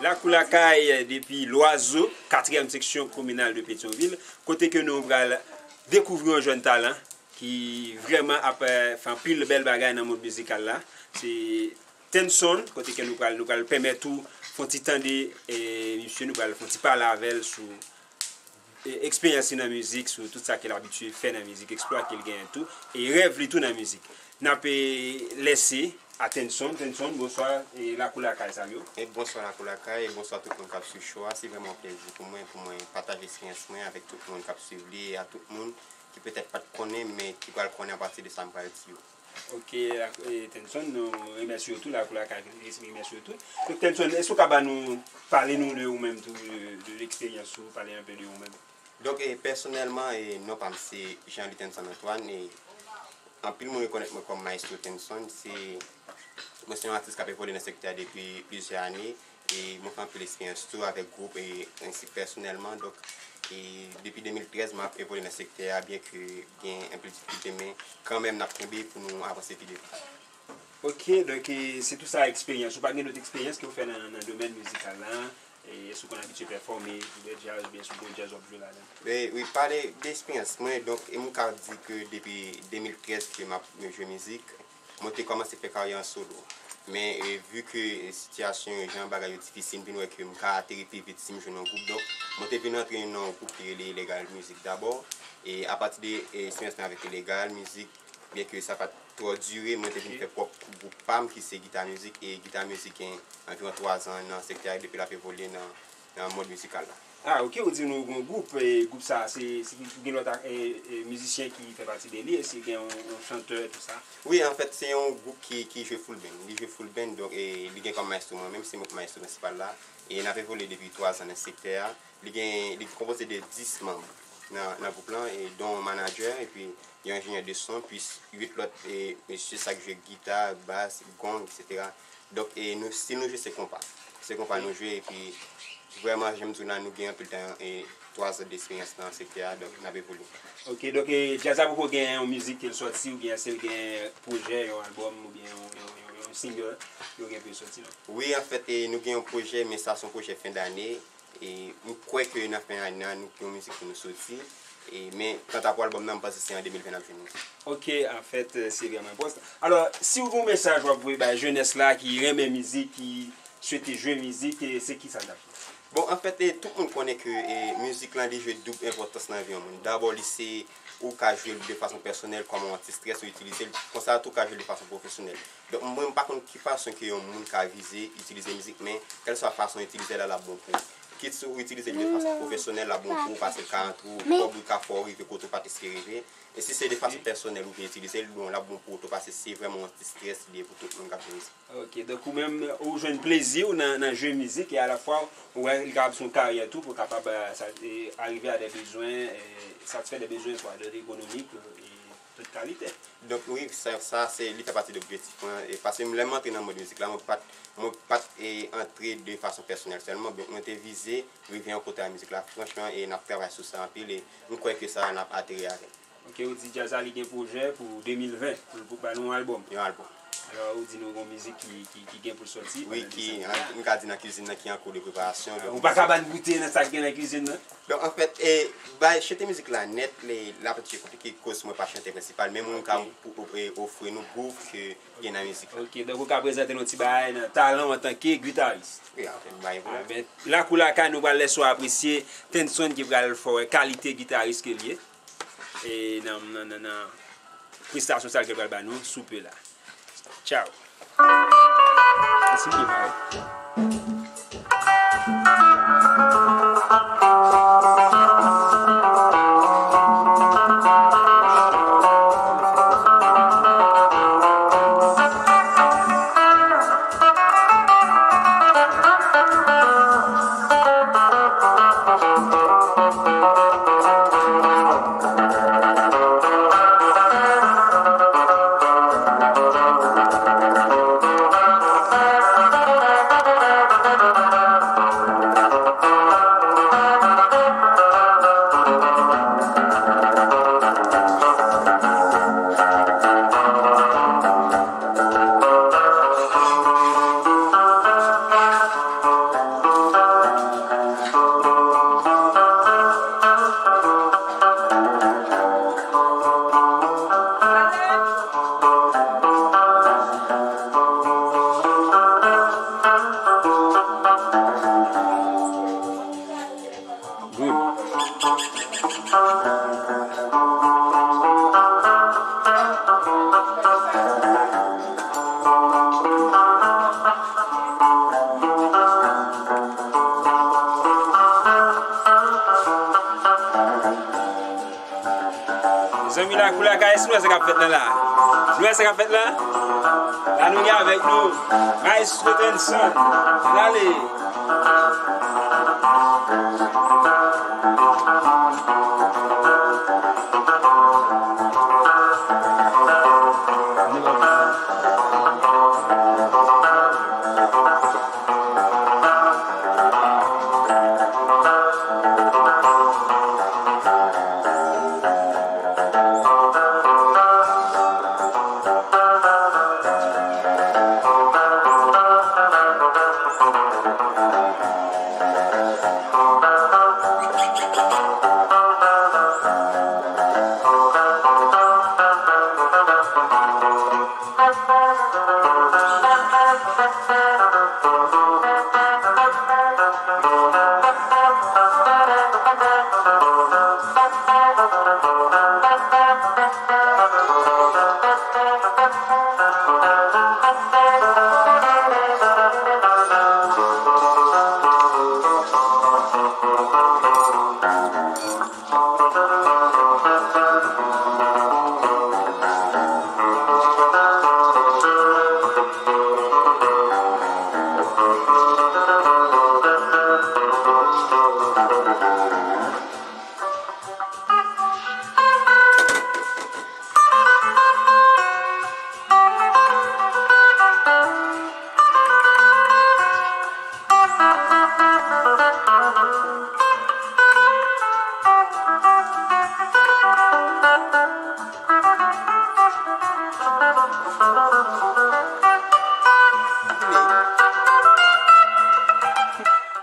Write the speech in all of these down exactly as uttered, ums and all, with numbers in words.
Lakou Lakay depi Lwazo, katriyèm seksyon kominal de Petyonvil, kote ke nou pral dekouvri yon jèn talan ki vrèman ap, eh, fè anpil bèl bagay nan mond mizikal la. Se Tenson, kote ke nou pral, nou pral pèmèt ou fè yon ti tande, eh, misye, nou pral fè yon ti pale avè l sou e, eksperyans li nan mizik, sou tout sa ke l abitye fè nan mizik, eksplwa ke l genyen tou, e rèv li tou nan mizik. N ap, e, lèse a Tenson. Tenson, bonswa, e Lakou Lakay, salye w. E bonswa Lakou Lakay, e bonswa tout moun k ap swiv show a. Se vrèman yon plezi pou mwen, pou mwen pataje eksperyans mwen avèk tout moun k ap swiv li, e a tout moun ki petèt pa t konnen, men ki pral konnen apati de sa m pral di yo. Ok, e, Tenson, nou remèsye w tou, Lakou Lakay remèsye w tou. Donk, Tenson, èske w ka ba nou, pale nou de ou menm tou, de, de eksperyans ou, pale anpe de ou menm? Donk, e, pèsonèlman, e, non pa m se Jean Lutenson Antoine, e anpil moun rekonèt mwen kòm Maestro Tenson. Se, mwen se yon atis k ap evolye nan sektè a depi plizyè ane, e mwen fè anpil eksperyans tou avèk gwoup e ensi pèsonèlman. Donk, e depi de mil trèz, m ap evolye nan sektè a, byenke gen anpil difikilte, men kanmenm n ap kenbe pou nou avanse pi devan. Ok, donk, e, se tou sa eksperyans ou. Pa gen lòt eksperyans ke w fè nan, nan domèn mizikal la? E, èske w konn abitye pèfòme, jwe djaz, oubyen si w gon djaz w ap jwe ladan? E, wi, pale de eksperyans mwen, donk, e, m ka di ke depi de mil trèz ke m ap jwe mizik, mwen te kòmanse fè karyè an solo. Men, e, vi ke, e, sitiyasyon, jan bagay yo difisil, m vin wè ke m ka ateri pi vit si m jwenn yon gwoup. Donk, mwen te vin antre nan yon gwoup ki rele Ilegal Music dabò. E apati de, e, eksperyans mwen avèk Ilegal Music, byenke sa pa t twò dire, mwen te vin fè pwòp gwoup pa m ki se Gita Music, e Gita Music gen anviwon twa zan nan sektè a depi l ap evolye nan, nan mond mizikal la. Ah, ok, ou di nou gon gwoup, e gwoup sa, se, se gen lòt, e, e, mizisyen ki fè pati de li, èske gen yon, yon chantè, tou sa? Wi, anfèt, se yon gwoup ki, ki jwe full band. Li jwe full band, donk, e, li gen kòm maestro mwen menm, se mwen ki maestro prensipal la. E n ap evolye depi twa zan nan sektè a. Li gen, li konpoze de dis manm nan, nan gwoup lan, e don yon manadjè, epi yon enjenyè de son, plis uit lòt, e, mesye sa k jwe gita, bas, gong, etsetera. Donk, e, nou, stil nou jwe se konpa. Se konpa nou jwe, epi vrèman, jan m di w la, nou gen anpil tan, e, twa zan de eksperyans nan sektè a, donk n ap evolye. Ok, donk, e, djaz la poko gen yon mizik ke l sòti, oubyen èske l gen pwojè, yon albòm, oubyen yon, yon, yon, yon single, yo gen pou yo sòti, non? Wi, anfèt, e, nou gen yon pwojè, men sa se yon pwojè fen dane. E m kwè ke nan fen ane a, nou gen yon mizik pou nou soti. E, men, kanta pou albòm nan, m panse se an de mil ven n ap jwenn li. Ok, anfèt, se vrèman enpòtan. Alò, si w gen yon mesaj w ap voye bay jenès la ki renmen mizik, ki swete jwe mizik, e se ki sa l t ap di? Bon, anfèt, e, tout moun konnen ke, e, mizik lan, li jwe doub enpòtans nan vi yon moun. Dabò, li se, ou ka jwe l de fason pèsonèl kòm yon anti-strès, ou itilize l, konsa tou ou ka jwe l de fason pwofesyonèl. Donk, mwen, m pa konn ki fason ke yon moun ka vize itilize mizik, men kèlswa fason w itilize l la, l ap bon pou ou. Kit si w itilize l de fason pwofesyonèl, l ap bon pou ou, paske l ka antre w kòb, ou ka fè w rive kote w pa t espere rive. E si se de fason pèsonèl ou vle itilize l, bon, l ap bon pou ou tou, paske se vrèman yon ti strès li ye pou tout moun k ap jwe mizik. Ok, donk ou menm, ou jwenn plezi w nan, nan jwe mizik, e alafwa, ou wè, li kapab se yon karyè tou, pou w kapab, e, sa, e, arive a de bezwen, e, satisfè de bezwen, swa de ekonomik, e, tout kalite. Donk, wi, sa, sa, se, li fè pati de objektif mwen. E, paske lè m antre nan mond mizik la, mwen pa t, mwen pa t, e, antre de fason pèsonèl sèlman. Donk, mwen te vize rive yon kote a mizik la, franchman, e n ap travay sou sa anpil, e m kwè ke sa, n ap ateri avè l. Ok, ou di djaz la, li gen pwojè pou de mil ven, pou l pou ba nou yon albòm. Yon albòm. Alò, ou di nou gon mizik ki, ki, ki gen pou l sòti. Wi, ki, m ka di nan kizin nan, ki an kou de preparasyon. Ou pa ka ban n goute nan sa k gen nan kizin nan? Donk, anfèt, e, bay, chante mizik la nèt, li, l ap enteje konplike, koz mwen pa chantè prensipal, men mwen ka, e, ofri nou gwouv ke gen nan mizik la. Ok, donk ou ka prezante nou ti bagay nan talan w antanke gitaris. Wi, anfèt, bay pou... Ah, ben, Lakou Lakay, nou pral lèse w apresye Tenson ki pral fè w wè kalite gitaris ke l ye. E nan, nan, nan, nan prestasyon sa l te pral ba nou sou pe la. Tchaw. Mèsi byen, mari. Lakou Lakay, èske nou wè sa k ap fèt la la? Nou wè sa k ap fèt la? La nou gen avèk nou Maestro Tenson. Ann ale!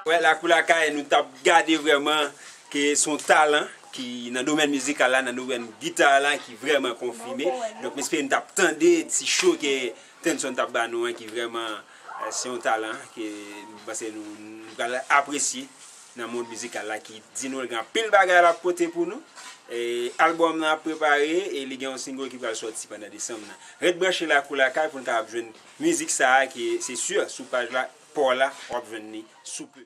Wè, Lakou Lakay, nou t ap gade vrèman ke se yon talan ki nan domèn mizikal la, nan domèn gita la, ki vrèman konfime. Donk, m espere nou t ap tande ti cho ke Tenson t ap ba nou an, ki vrèman, eh, se yon talan ke m panse nou, nou pral apresye nan mond mizikal la, ki di nou l gen anpil bagay l ap pote pou nou. E albòm nan ap prepare e li gen yon single ki pral sòti pandan desanm nan. Ret branche Lakou Lakay pou n kapab jwenn mizik sa a ki se si sou paj la, pa w la, w ap jwenn li sou pe.